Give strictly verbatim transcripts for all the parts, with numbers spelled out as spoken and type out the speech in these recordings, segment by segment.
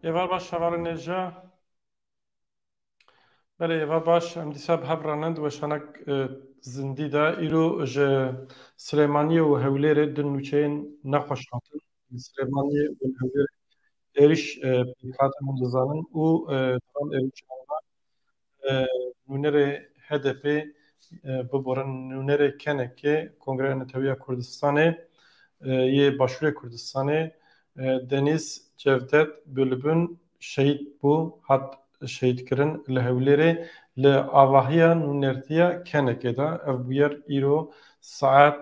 Êvar baş, hevalên hêja. Belê, êvar baş, em dîsa bi hev re ne di weşanek, e, zindî de. Îro ji Silêmaniyê û Hewlêrê du nûçeyên nexweş hatin. Silêmaniyê û Hewlêrê êrîş, e, pêk hatin, hûn dizanin û, e, di van êrîşan de, e, nûnerê H D P, e, biborin, nûnerê K N K, Kongreya Netewiya Kurdistanê, e, yê Başûrê Kurdistanê, e, Deniz Cevdet Bülbün şehîd bû, hat şehîdkirin li Hewlêrê li avahiya nûnertiya K N K'ê de. Ev bûyer îro saet,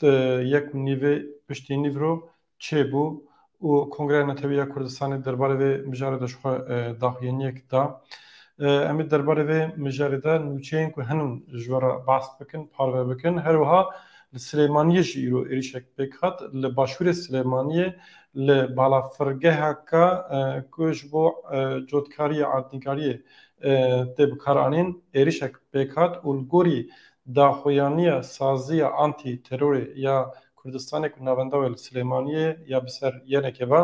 e, yek û nîvê piştî nîvro çêbû û Kongreya Netewiya Kurdistanê derbarê vê mijarê de ji xwe, e, daxuyaniyek da. E, em ê derbarê vê mijarê de nûçeyên ku hinin ji we re behs bikin, parve bikin. Her wiha li Silêmaniyê jî îro êrîşek pêk hat. Li başûrê Silêmaniyê li balafirgeha ka, e, ku ji bo, e, cotkariya erdnîgariyê, e, tê bikaranîn, êrîşek pêk hat û li gorî daxuyaniya saziya antî-terorê ya Kurdistanê ku navenda wê li Silêmaniyê ya bi ser Y N K'ê ve,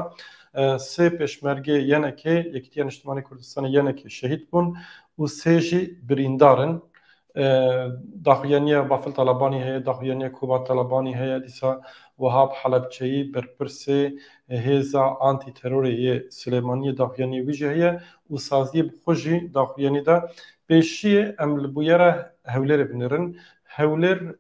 e, sê pêşmergê Y N K'ê, Yekîtiya Niştimanî Kurdistanê Y N K'ê şehîd bûn û sê jî birîndar in. E, daxuyaniya Bafil Talabanî heye, daxuyaniya Koba Talabanî heye, dîsa Wehab Helebçeyî, berpirsê hêza antî-terorê yê Silêmaniyê, daxuyaniyê wî jî heye û saziyê bi xwe jî daxuyanî da. Pêşiyê em li bûyera Hewlêrê binêrin. Hewlêr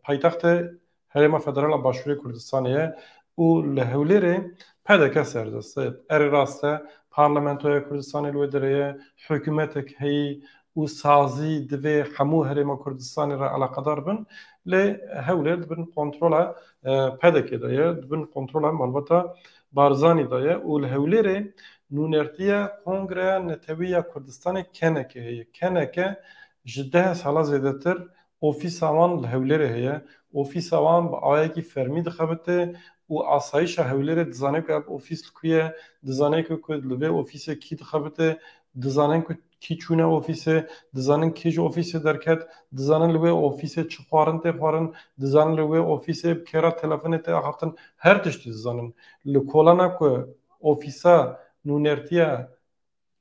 paytextê Herêma Federal a Başûrê Kurdistanê ye û li Hewlêrê P D K serdest e. Erê rast e, Parlamentoya Kurdistanê li wê derê ye, hikûmetek heyî û sazî divê hemû Herêma Kurdistanê re eleqedar bin. Lê Hewlêr di bin kontrola, e, P D K'ê de ye, di bin kontrola malbata Barzanî de ye û li Hewlêrê nûnertiya Kongreya Netewî ya Kurdistanê K N K heye. K N K ji deh sala zêdetir ofîsa wan li Hewlêrê heye. Ofîsa wan bi awayekî fermî dixebite û asayîşa Hewlêrê dizane ku ev ofîs li ku ye, dizane ku, ku li vê ofîsê kî dixebite, dizanin ku kî çûne ofîsê, dizanin kî ji ofîsê derket, dizanin li wê ofîsê çi xwarin tê xwarin, dizanin li wê ofîsê bi kê re telefonê tê axaftin, her tiştî dizanin. Li kolana ku ofîsa nûnertiya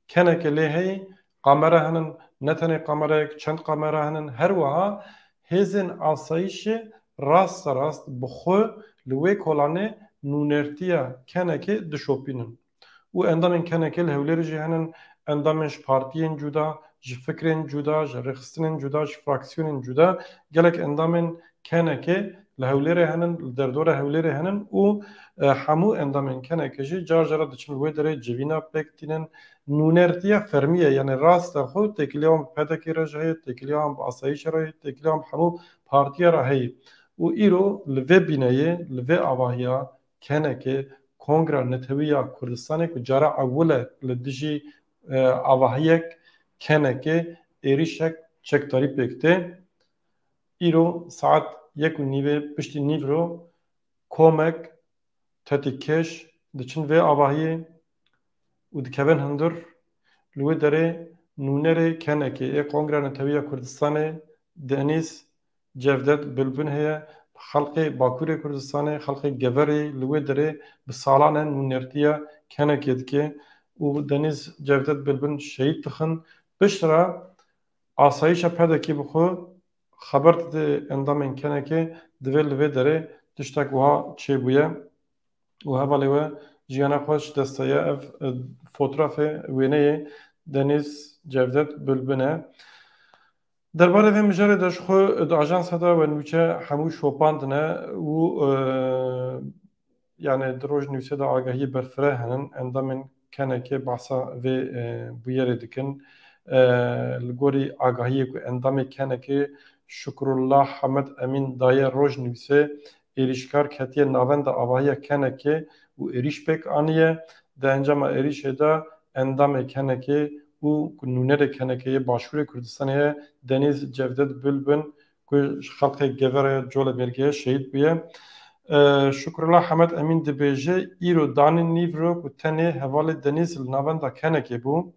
K N K lê heyî, kamera hene, ne tenê kamerayek, çend kamera hene, her wiha hêzên asayîşê rasterast bi xwe li wê kolanê nûnertiya K N K dişopînin. Û endamên K N K li Hewlêrê jî hene, endamên ji partiyên cuda, ji fikrên cuda, ji rêxistinên cuda, ji fraksiyonên cuda, gelek endamên K N K li Hewlêrê hene, li derdora Hewlêrê hene û, e, hemû endamên K N K jî car cara diçin li wê derê civîna pêk tînin. Nûnertiya fermî ye, yanî rasta xwe têkiliya wan bi P D K re jî heye, têkiliya wan bi asayîşê re heye, têkiliya wan bi hemû partiya re heye. Û îro li vê bîneyê, li vê avahiya K N K, Kongra Netewî ya Kurdistanê ku cara ewil e li dijî, e, avahiyek K N K êrîşek çekdarî pêk tê. Îro saet yek û nîvê piştî nîvro komek tetikkeş diçin vê avahiyê û dikevin hundir. Li wê derê nûnerê K N K'ê ê Kongra Netewî ya Kurdistanê Deniz Cevdet Bilbin heye. Xelkê Bakurê Kurdistanê, xelkê Geverê li wê derê bi salan e nûnertiya K N K'ê dike û Deniz Cevdet Bilbin şehîd dixin. Piştre asayîşa P D K'ê bi xwe xeber dide endamên K N K'ê, divê li vê derê tiştek wiha çêbûye û hevalê we jiyana xwe ji dest daye. Ev, e, fotoğrafê, wêneyê Deniz Cevdet Bilbin e. Derbarê vê mijarê de ji xwe di ajansa de we nûçe hemû şopandine û, e, yani di rojnivîsê de agahiyê berfireh henin, endamên K N K behsa vê, e, bûyerê dikin. E, li gorî agahiyê ku endamê K N K Şukrullah Hemed Emîn daye rojnivîsê, êrîşkar ketiye navenda avahiya K N K û êrîş pêk aniye. Di encama êrîşê de endamê K N K û ku nûnerê K N K yê Başûrê Kurdistanê ye, Deniz Cevdet Bilbin, ku ji xelkê Geverê Colemêrgê ye, şehîd bûye. E, Şukrullah Hemed Emîn dibêje, îro danî nîvro ku tenê hevalê Deniz li navenda K N K bû,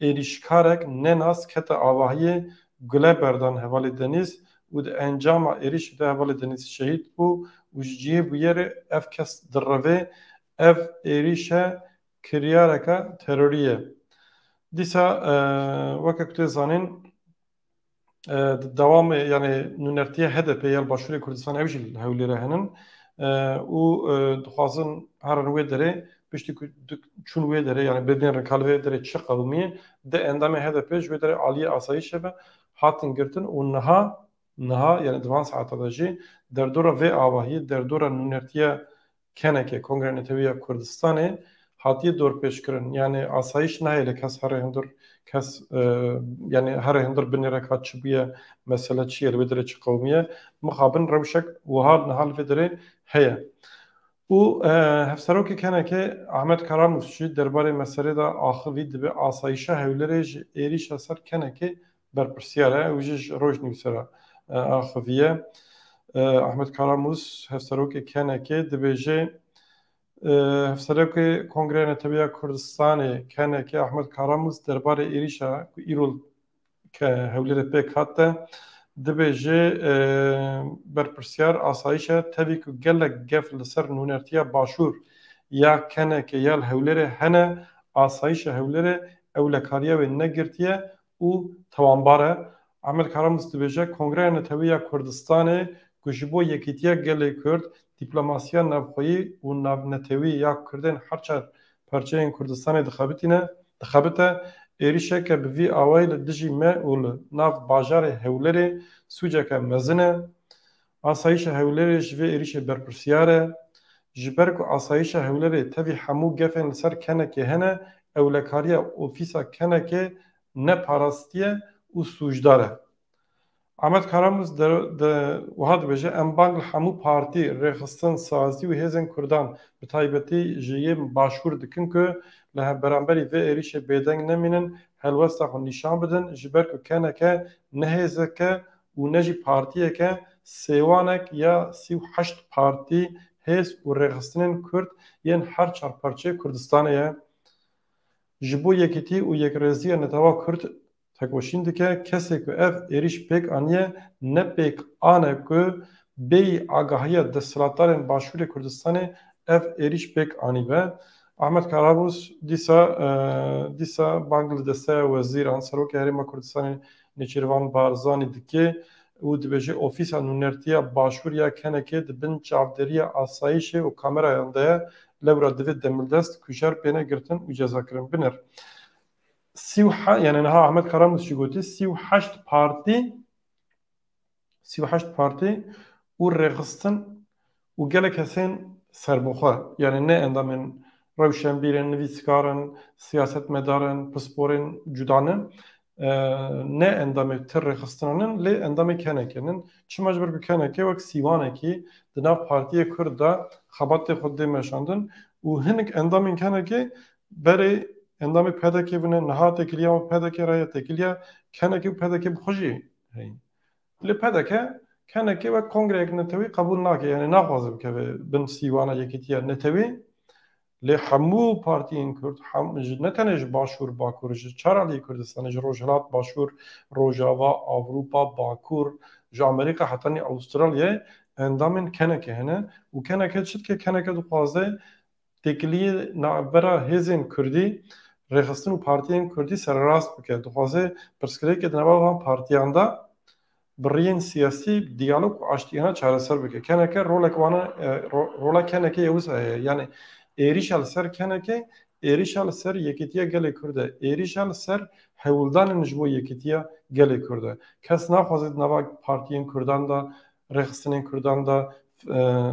êrîşkarek nenas kete avahiyê, gule berdan hevalê Deniz û di encama êrîşê de hevalê Deniz şehîd bû û ji cihê bûyerê ev kes direve. Ev êrîş e kiryareke terorî ye. Dîsa, e, weke ku tê zanîn, e, di dewamê, yani nûnertiya H D P ya li Başûrê Kurdistan ew jî li Hewlêrê henin, e, û, e, dixwazin herin wê derê, piştî ku di-, çûn wê derê, yani bibînin ka li vê derê çi qewimî ye, di endamê H D P ji wê derê aliyê asayîşê ve hatin girtin û niha, niha, yani di van saeta de jî derdora vê avahiyê, derdora nûnertiya K N K, Kongreya Netewî ya Kurdistanê, hatiye dorpêçkirin. Yani asayîş nehêle kes here hundir, kes, e, yani here hundir binêre ka çi bûye, mesele çi ye, li wê derê çi qewimiye. Mixabin rewşek wiha niha li vê derê heye. Û, e, Hevserokê K N K Ahmet Karamûs jî derbarê meselê de axivî, dibe asayîşa Hewlêrê ji êrîşa ser K N K berpirsiyar e. Ew jî ji Rojnivîsê re, e, axiviye. E, Ahmet Karamûs, hevserokê K N K, dibêje, e, hevserokê Kongreya Netewî ya Kurdistanê, K N K, Ahmet Karamûs derbarê êrîşa ku îro ke Hewlêrê pêk hat de dibêje, e, berpirsiyar asayîş e, tevî ku gelek gef li ser nûnertiya Başûr ya K N K ya li Hewlêrê hene, asayîşa Hewlêrê ewlekariya wê negirtiye û tawanbar e. Ahmet Karamûs dibêje, Kongreya Netewî ya Kurdistanê ku ji bo yekîtiya gelê Kurd, dîplomasiya navxweyî û navnetewî ya Kurdên her çar parçeyên Kurdistanê dixebitîne, dixebite, êrîşeke bi vî awayî li dijî me û li nav bajarê Hewlêrê sûceke mezin e. Asayîşa Hewlêrê ji vê êrîşê berpirsiyar e. Ji ber ku asayîşa Hewlêrê tevî hemû gefên li ser K N K hene, ewlekariya ofîsa K N K ne parastiye û sûcdar e. Ahmet Karamûs de, de wiha dibêje, em bang li hemû partî, rêxistin, sazî û hêzên Kurdan, bi taybetî ji yên Başûr dikin ku li beramberî vê êrîşê bêdeng nemînin, helwesta xwe nîşan bidin, ji ber ku K N K ne hêzek e û ne jî partiyek e, sêwanek ya sî û heşt partî, hêz û rêxistinên Kurd yên her çar parçeyê Kurdistanê ye. Ji bo yekîtî û yekrêziya netewa Kurd tekoşîn dike. Kesê ku ev êrîş pêk aniye, ne pêk an e ku bêyî agahiya desthilatdarên Başûrê Kurdistanê ev êrîş pêk anîbe. Ahmet Karamûs dîsa, e, dîsa bang li Desteya Wezîran, Serokê Herêma Kurdistanê Nêçîrvan Barzanî dike û dibêje, Ofîsa Nûnertiya Başûr ya K N K di bin çavdêriya asayîşê û kamerayan de ye, lewra divê demildest kujer pê ne girtin û cezakirin. Binêr. Sî û he-, yani niha Ahmet Karamûs jî gotî, sî û heşt partî, sî û heşt partî û rêxistin û gelek kesên serbixwe, yani ne endamên rewşenbîr in, nivîskar in, siyasetmedar in, pisporên cuda ne, e, ne endamê ti rêxistinan in, lê endamê K N K in. Çima? Ji ber ku K N K wek sîwanekî di nav partiyê Kurd de xebatê xwe dê meşandin û hinek endamên K N K berê endamê P D K bûne, niha têkiliya wan P D K re ye, têkiliya K N K û P D K bi xwe jî heyî. Lê P D K, K N K wek kongreyek netewî qebûl nake, yani naxwaze bikeve bin sîwana yekîtiya netewî. Lê hemû partiyên Kurd, hem, ji, ne tenê ji Başûr, Bakur, ji çar aliyê Kurdistanê, ji Rojhilat, Başûr, Rojava, Ewropa, Bakur, ji Amerîka hetanî Avustralyayê endamên K N K hene û K N K çi dike? K N K dixwaze têkiliyê navbera hêzên Kurdî, rêxistin û partiyên Kurdî sererast bike. Dixwaze pirsgirêkê di nava van partiyan de bi riyên siyasî, diyalog û aştiyane çareser bike. K N K rolek wana, e, ro-, rola K N K yê wisa heye. Yani êrîşa li ser K N K, êrîşa li ser yekîtiya gelê Kurd e. Êrîşa li ser hewldanên ji bo yekîtiya gelê Kurd e. Kes naxwaze di nava partiyên Kurdan de, rêxistinên Kurdan de, e,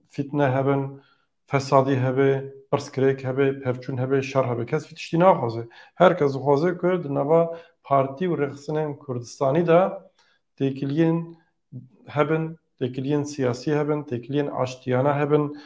fitne hebin, fesadî hebe, pirsgirêk hebe, pevçûn hebe, şer hebe. Kes vî tiştî naxwaze. Her kes dixwaze ku di nava partî û rêxistinên Kurdistanî de têkiliyên hebin, têkiliyên siyasî hebin, têkiliyên aştiyane hebin,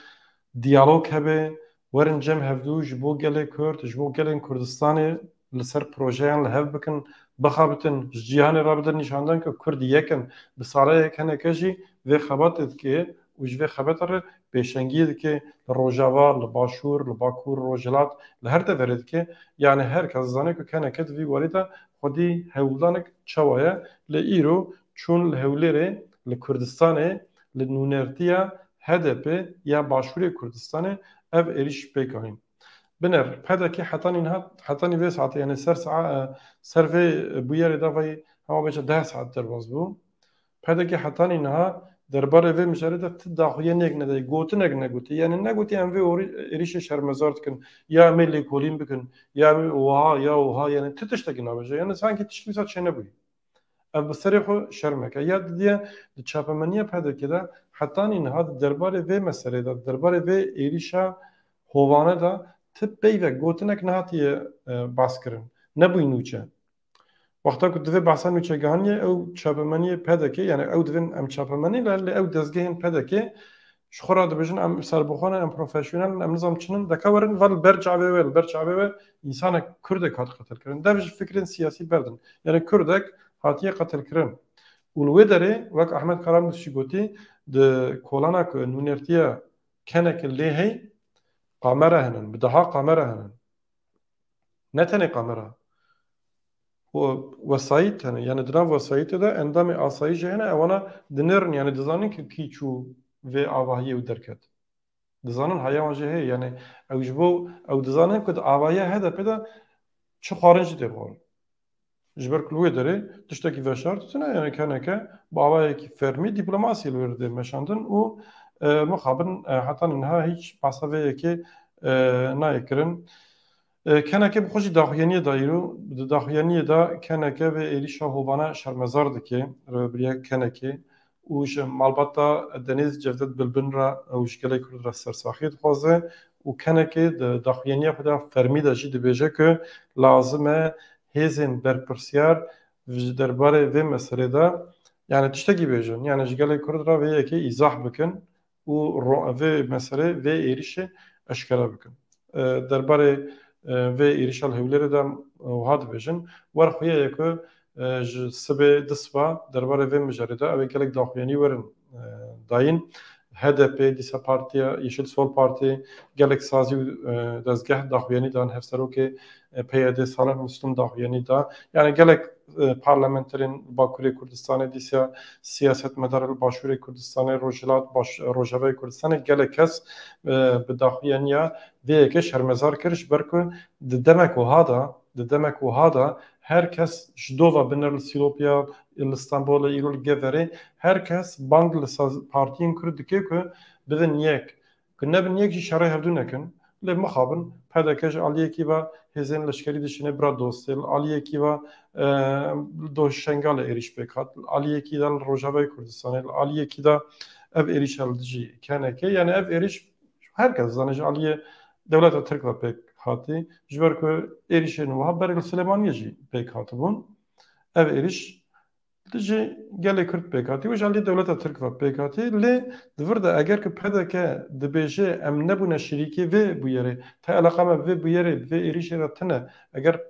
diyalog hebe, werin cem hevdû ji bo gelê Kurd, ji bo gelên Kurdistanê li ser projeyan li hev bikin, bixebitin, ji cîhanê re bidin nîşandan ku Kurd yek in. Bi salê yek K N K jî vê xebatê dike û ji vê xebata re pêşengiyê dike li Rojava, li Başûr, li Bakur, Rojhilat, li her deverê dike. Yani her kes dizane ku K N K di vî warî de xwedî hewldanek çawa ye. Lê îro çûn li Hewlêrê, li Kurdistanê, li nûnertiya H D P ya Başûrê Kurdistanê ev êrîş pêk anîn. Biner, P D K hetanî niha, hetanî vê saetê, yani ser saet, ser vê bûyerê de vay hema bêje deh saet derbas bû. P D K hetanî niha derbarê vê mijarê de ti daxuyaniyek nedayê, gotinek negotî. Yani negotî em vê orî-, êrîşê şermezar dikin, ya em ê lêkolîn bikin, ya em ê oha, ya oha, yani ti tiştekî nabêje. Yani sankî tişt wisa çênebûyî. Ev bi serê xwe şermek e. Ya didiye di çapemeniya P D K de hetanî niha di derbarê vê meselê de, di derbarê vê êrîşa hovane de ti peyvek gotinek nehatiye, e, baskirin. Nebûyî nûçe. Wexta ku divê behsa nûçegihaniyê ew çapemeniyê P D K, yani ew divên em çapemenî le, lê ew dezgehên P D K ji xwe re dibêjin, em serbixwe ne, em profesyonel in, em nizam çi ne, deke werin, ve li ber çavê we, li ber çavê we însanek Kurdek hat qetilkirin. Dev ji fikrên siyasî berdin. Yani Kurdek hatiye qetilkirin. Û li wê derê, wek Ahmet Karamûs jî gotî, di kolana ku nûnertiya K N K lê hey, kamera hene, bi deha kamera hene. Ne tenê kamera. Û wesayît hene. Yani di nav wesayîtê de endamê asayî jî hene, ewana dinêrin, yani dizanin ku kî çû vê avahiyê û derket. Dizanin haya wan jî heye. Yani ew ji bo, ew dizanin ku di avahiya H D P de çi xwarin jî tê xwarin. Ji ber ku li wê derê tiştekî veşart tune, yani K N K bi awayekî fermî dîplomasî li wê re dê meşandin û, e, mixabin, e, heta niha hîç behsa vê yekê, e, nayê kirin. E, K N K bi xwe jî daxuyaniyê de îro, di daxuyaniyê de K N K vê êrîşa hovane şermezar dike, rêvebiriya K N K û ji malbata Denîz Cevdet Bilbin re û ji gelê Kurd re sersaxiyê dixwaze û K N K di daxuyaniya xwe de fermî de jî dibêje ku lazim e hêzên berpirsiyar ji derbarê vê meselê de, yani tiştekî bêjin, yani ji gelê Kurd re vê yekê îzah bikin û ro-, vê meselê, vê êrîşê eşkere bikin. E, derbarê, e, vê êrîşa li Hewlêrê de, e, wiha dibêjin, wer xuya ye ku, e, ji sibê di siba derbarê vê mijarê de ew ê gelek daxuyanî werin, e, dayîn. H D P, dîsa Partiya Yeşil Sol Partî, gelek sazî û, e, dezgeh daxuyanî dan, hevserokê, e, P Y D Salih Müslüm daxuyanî da. Yani gelek, e, parlamenterên Bakurê Kurdistanê, dîsa siyasetmedar li Başûrê Kurdistanê, Rojhilat, Baş-, Rojavayê Kurdistanê, gelek kes, e, bi daxuyaniya vê yekê şermezar kir, ji ber ku di demek wiha de, di demek wiha de her kes ji dova binêr li Sîlopya, li Stenbolê, îro li Geverê, her kes bang li saz-, partiyên Kurd dike ku bibin yek. Ku nebin yek jî şerê hevdû nekin. Lê mixabin, P D K ji aliyekî ve hêzên leşkerî dişîne bira dostê, li aliyekî ve, e, li doh Şengalê êrîş pêk hat, li aliyekî de li Rojavayê Kurdistanê, li aliyekî de ev êrîşa li dijî K N K. Yani ev êrîş her kes dizane ji aliyê dewleta Tirk ve pêk hatî. Ji ber ku êrîşên wiha berê li Silêmaniyê jî pêk hatibûn. Ev êrîş li dijî gelê Kurd pêk hatî û ji aliyê dewleta Tirk ve pêk hatî. Lê di vir de eger ku P D K dibêje em nebûne şirîkê vê bûyerê, te eleqa me bi vê bûyerê, bi vê êrîşê re tune, eger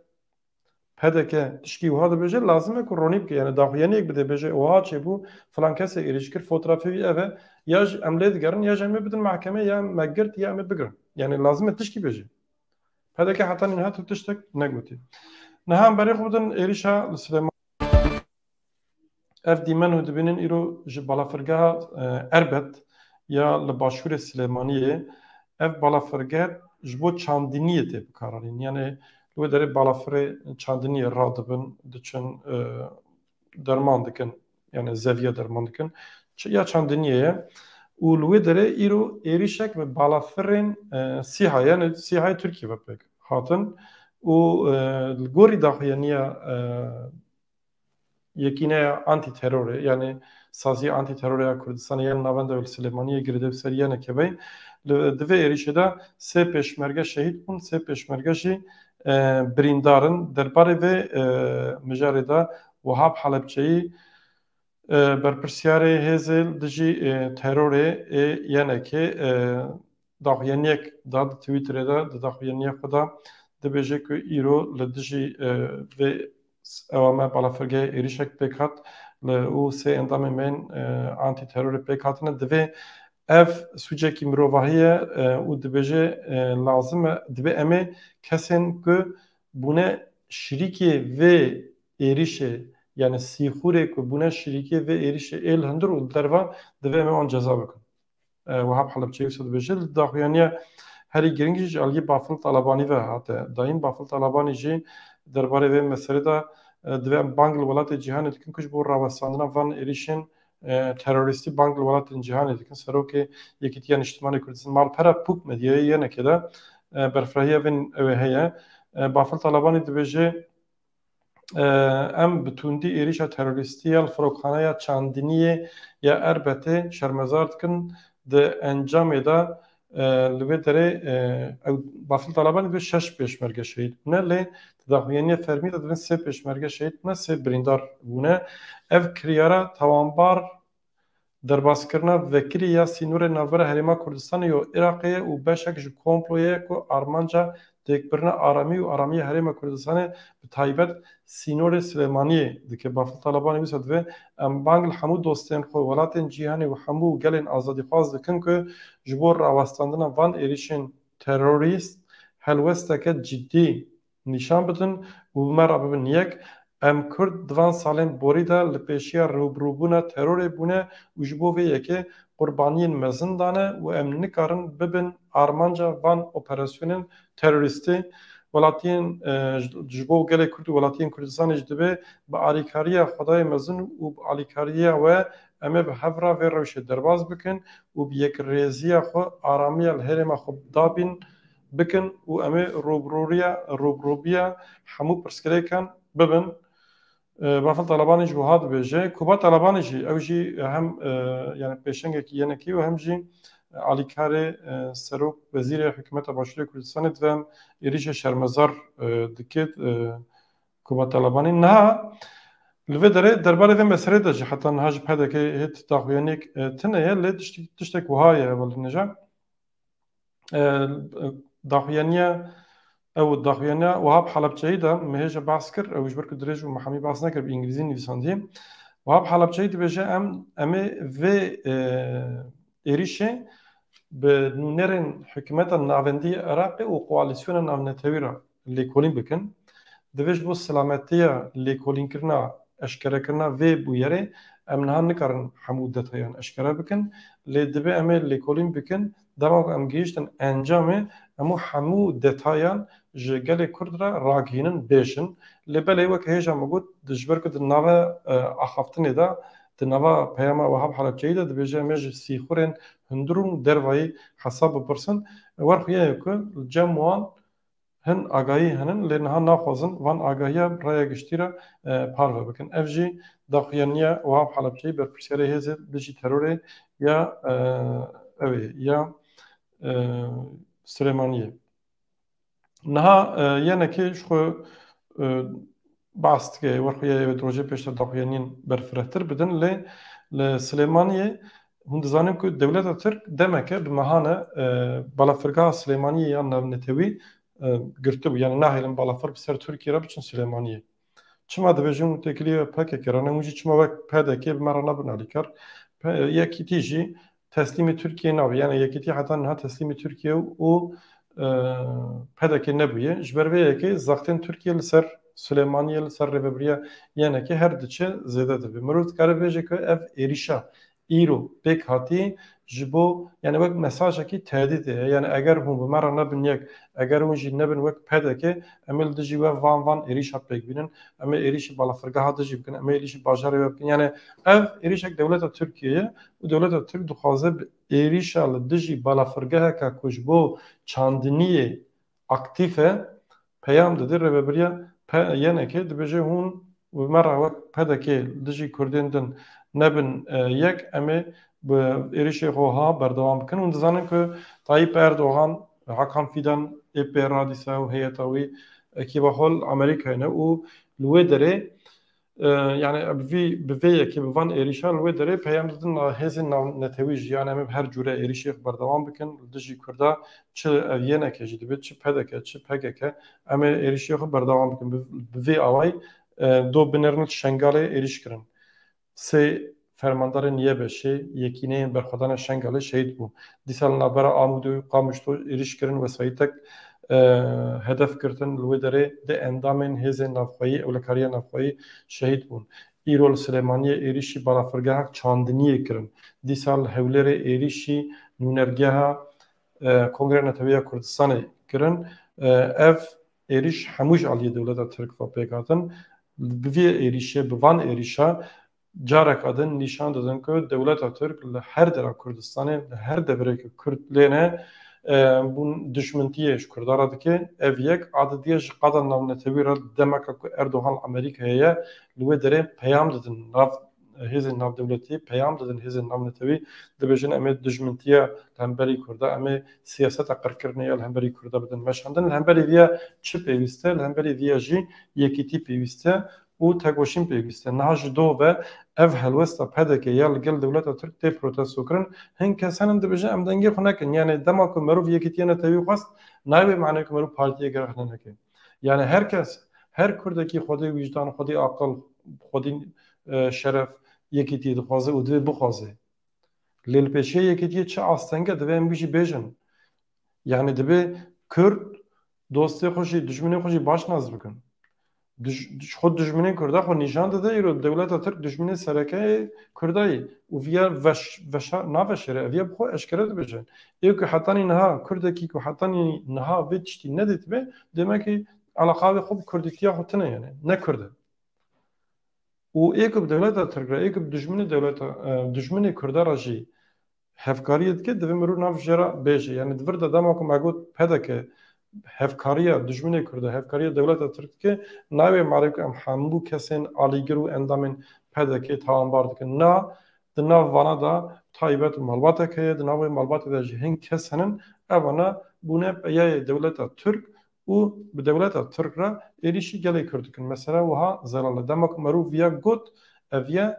P D K tişkî wiha dibêje, lazim e ku ronî bike. Yani daxuyaniyek bide, bêje, wiha çêbû, filan kesê êrîş kir, fotografê wî ev e, ya jî em lê digerin, ya jî em ê bidin mehkemê, ya me girt, ya em ê bigirin. Yani lazim e tişkî bêje. P D K heta niha tu tiştek negotî. Niha em berê xwe bidin êrîşa li Silêman. Ev dîmen hûn dibînin îro ji balafirgeha, e, Erbet ya li başûrê Silêmaniyê. Ev balafirgeh ji bo çandiniyê tê bikaranîn. Yani li wê derê balafirê çandiniyê radibin, diçin, e, derman dikin, yani zeviya derman dikin. Ç-, ya çandiniyê ye. Û li wê derê îro êrîşek bi balafirên, e, Sîha, yani Sîhayê Tirkiyê ve pêk hatin. Û, e, li gorî daxuyaniya, e, Yekîneya Antîterorê, yani Saziya Antîterorê ya Kurdistanê, yan navenda wê li Silêmaniyê girêdayî bi ser Y N K bey. Li, di vê êrîşê de sê pêşmerge şehîd bûn, sê pêşmerge jî, e, birîndar in. Derbarê vê, e, mijarê de Wehab Helebçeyî, e, berpirsyarê hêzê li dijî, e, terorê ê Y N K, e, daxuyaniyek da di Twitterê de, di daxuyaniya xwe de dibêje ku îro li dijî, e, vê ewa me balafirgehê êrîşek pêk hat, li û sê endamên me yên, e, antîterorê pêk hatine. Divê ev sûcekî mirovahî ye, e, û dibêje, e, lazim e, divê em ê kesên ku bûne şirîkê vê êrîşê, yani sîxûrê ku bûne şirîkê vê êrîşê ê li hundir û li derve, divê em ê wan ceza bikin. E, Wehab Helebçeyî wisa dibêje. Li daxuyaniya Herî giring jî ji aliyê Bafil Talabanî ve hate dayîn. Bafil Talabanî jî derbarê vê meselê de, e, divê em bang li welatê cîhanê dikin ku ji bo rawestandina van êrîşên, e, terorîstî bang li welatên cîhanê dikin. Serokê Yekîtiya Niştimanê Kurdistan, malpera Pûk Medyayê yenekê de, e, berfirahiya vê ew ê heye. E, Bafil Talabanî dibêje, e, em bi tundî êrîşa terorîstî ya li firokxaneya çandiniyê ya Erbetê şermezar dikin. Di encamê de, e, li vê derê, e, ew Bafil Talabanî divê şeş pêşmerge şehîd bûne, lê di daxuyaniya fermî de divê sê pêşmerge şehîd bûne, sê birîndar bûne. Ev kiryara tawanbar derbaskirina vekirî ya sînorê navbera Herêma Kurdistanê û Iraqê ye û beşek ji komployê ye ku armanca têkbirina aramî û aramiya Herêma Kurdistanê, bi taybet sînorê Silêmaniyê dike. Bafil Talabanî wisa divê em bang li hemû dostên xwe, welatên cîhanê û hemû gelên azadîxwaz dikin ku ji bo rawestandina van êrîşên terorîst helwesteke cidî nîşan bidin û bi me re bibin yek. Em Kurd di van salên borî de li pêşiya rûbirûbûna terorê bûne û ji bo vê yekê qurbaniyên mezin dane û em nikarin bibin armanca van operasyonên terorîstî. Welatiyên, e, ji bo gelê Kurd û welatiyên Kurdistanê jî divê bi alîkariya Xwedayê mezin û bi alîkariya we em ê bi hev re vê rewşê derbas bikin û bi yekrêziya xwe aramiya li herêma xwe dabîn bikin û em ê rûbirûriya, rûbirûbiya hemû pirsgirêkan bibin. E, Bafil Talabanî jî wiha dibêje. Kuba Talabanî jî, ew jî hem, e, yani pêşengekî yenekî û hem jî alîkarê, e, serok wezîrê hikûmeta Başûrê Kurdistanê divê em êrîşê şermezar, e, dike, e, Kuba Talabanî. Niha li vê derê derbarê vê meselê de jî heta niha ji P D K hêt daxuyaniyek, e, tune ye, lê tiştek, tiştek wiha ye, Welî Neca. E, daxuyaniya, ew daxuyaniya Wahab Halebçeyî de me hêja behs kir, ew ji ber ku dirêj û me hemî behs nekir, bi îngilîzî nivîsandiye. Wahab Halebçeyî dibêje, em, em ê vê, e, êrîşê bi nûnerên hikûmeta navendî ya Iraqê û koalîsyona navnetewî re lêkolîn bikin. Divê ji bo silametiya lêkolînkirina, eşkerekirina vê bûyerê em niha nikarin hemû detayan eşkere bikin. Lê divê em ê lêkolîn bikin. Dema ku em gihiştin encamê, em û hemû detayan ji gelê Kurd re ragihînin bêjin. Lê belê wek hêja min got, di ji ber ku di nava, e, axaftinê de, di nava peyama Wahab Halebçeyî de dibêje, em ê ji sîxurên hundir û dervayî hesab bipirsin. Werxuye ye ku li cem wan hin agahî henin, lê niha naxwazin van agahiya raya giştî re, e, parve bikin. Ev jî daxuyaniya Wahab Halebçeyî, berpirsiyarê hêzê dijî terorê ya, e, ew ê, ya, e, Silêmaniyê. Niha, e, yenekê ji xwe, e, behs dike, werxuye wê di rojê pêş de daxuyaniyên berfirehtir bidin, lê li Silêmaniyê hûn dizanin ku dewleta Tirk demeke bi mehane, e, balafirgeha Silêmaniyê ya navnetewî, e, girtibû. Yani nahêlin balafir bi ser Tirkiyê re biçin Silêmaniyê. Çima dibêjin hûn têkilî P K K re ne, hûn jî çima wek P D K bi me re nebin alîkar? Pe-, Yekîtî jî teslîmê Tirkiyê nabe. Yani Yekîtî heta niha teslîmê Tirkiye û, e, P D K nebûye. Ji ber vê yekê zextên Tirkiye li ser Silêmaniyê, li ser rêvebiriya yenekê her diçe zêde dibe. Mirov dikare bêje ku ev êrîşa îro pêk hatî ji bo, yani wek mesajekî tehdîdê ye. Yani eger hûn bi me re nebin yek, eger hûn jî nebin wek P D K, em ê li dijî we van, van êrîşa pêk bînin, em ê êrîşî balafirgeha dijî bikin, em ê êrîşî bajarê we bikin. Yani ev êrîşek dewleta Tirkiye ye û dewleta Tirk dixwaze bi êrîşa li dijî balafirgeheke ku ji bo çandiniyê aktîf e, peyam dide rêvebiriya P-, Y N K, dibêje hûn bi me re wek P D K li dijî Kurdên din nebin, e, yek, em ê bi êrişê xwe ha berdewam bikin. Hûn dizanin ku Tayyip Erdogan, Hakan Fidan, ê pê re dîsa û heyeta wî, ekîba xwe li Amerîkayê ne û li wê derê, e, yani bi vî, bi vê yekê, bi van êrişan li wê derê peyam didin na-, hêzên navnetewî jî, yani em ê bi her cûre êrişê xwe berdewam bikin li dijî Kurda, çi ev Y N K jî dibe, çi P D K, çi P K K, em ê êrişê xwe berdewam bikin. Bi, bi vê awayî, e, do binêrin li Şengalê êriş kirin. Sê fermandarên Y B Şê, Yekîneyên Berxwedana Şengalê şehîd bûn. Dîsa li navbera Amûdê û Qamişlo êriş kirin, wesayîtek, e, hedef girtin, li wê derê di endamên hêzên navxweyî, ewlekariya navxweyî şehîd bûn. Îro li Silêmaniyê êrişî balafirgeha çandiniyê kirin. Dîsa li Hewlêrê êrişî nûnergeha e, Kongreya Netewî ya Kurdistanê kirin. E, ev êrîş hemû ji aliyê dewleta Tirk ve pêk hatin. Bi vê êrîşê, bi van êrîşa careka din nîşan didin ku dewleta Tirk li her dera Kurdistanê, li her deverê ku Kurd lê ne, e, bûn dijmintiyê ji Kurda re dike. Ev yek, a didiye ji qada navnetewî re demeka ku Erdogan li Amerîkayê ye, li wê derê peyam didin nav hêzên navdewletî, peyam didin hêzên navnetewî, dibêjin em ê dijmintiya li hemberî Kurda, em ê siyaseta qirkirinê ya li hemberî Kurda bidin meşandin. Li hemberî viya çi pêwîst e? Li hemberî viya jî yekîtî pêwîst e û tekoşîn pêwîst e. Niha ji do ve ev helwesta P D K ya li gel dewleta Tirk tê protesto kirin. Hin kes henin dibêjin em dengê xwe nekin. Yani dema ku merov yekîtiya netewî xwest, nayê wê manê ku merov partiyeke rexne neke. Yani her kes, her Kurdekî xwedî wîjdan, xwedî aqil, xwedî, e, şeref, yekîtiyê dixwaze û divê bixwaze. Lê li pêşiya yekîtiyê çi astenge divê em wî jî bêjin. Yani divê Kurd dostê xwe jî, dijminê xwe jî baş nas bikin. Dij-, xwe dijminê Kurda xwe nîşan dide, îro dewleta Tirk dijminê sereke yê Kurda yê. Û viya veş-, veşa-, naveşêre, ev ya bi xwe eşkere dibêje. Ê ku hetanî niha, Kurdekî ku hetanî niha vê tiştî nedîtibe, demek ki eleqa wê xwe bi Kurdîtiya xwe tine, yani ne Kurd e. Û ê ku bi dewleta Tirk re, ê ku bi dijminê dewleta, e, dijminê Kurda re jî hevkariyê dike, divê mirov nav jê re bêje. Yani di vir de dema ku me got P D K hevkariya dijminê Kurda, hevkariya dewleta Tirk dike, nayê wê manê ku em hemû kesên alîgir û endamên P D K tawanbar dikin. Na, di nav vana de taybet û malbatek heye, di nav wê malbatê de jî hin kes henin, evana bûne peyayê dewleta Tirk û bi dewleta Tirk re êrîşî gelê Kurd dikin. Mesela wiha zelal e. Dema ku merov viya got, ev ye,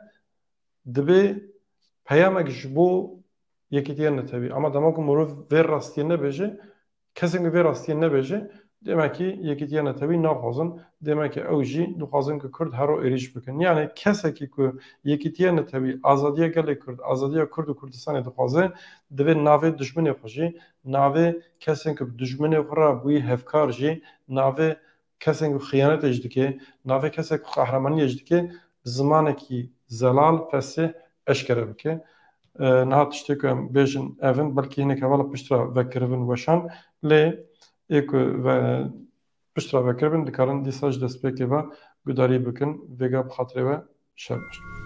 dibê peyamek ji bo yekîtiya netewî. Ama dema ku mirov vê rastiyê nebêje, kesên ku vê rastiyê nebêje, demek ki yekîtiya netewî naxwazin, demek ki ew jî dixwazin ku Kurd hero êrîş bikin. Yani kesekî ku yekîtiya netewî, azadiya gelê Kurd, azadiya Kurd û Kurdistanê dixwaze, divê navê dijminê xwe jî, navê kesên ku bi dijminê xwe re bûyî hevkar jî, navê kesên ku xiyanetê jî dike, navê kesek ku qehremaniyê jî dike, bi zimanekî zelal, fesih eşkere bike. E, niha tiştê ku em bêjin ev in, belkî hinek hevala piştre vekiribin weşan, lê ê ku ve, piştre vekiribin, dikarin dîsa ji destpêkê ve gudarî bikin. Vêga bi xatirê we şer baş.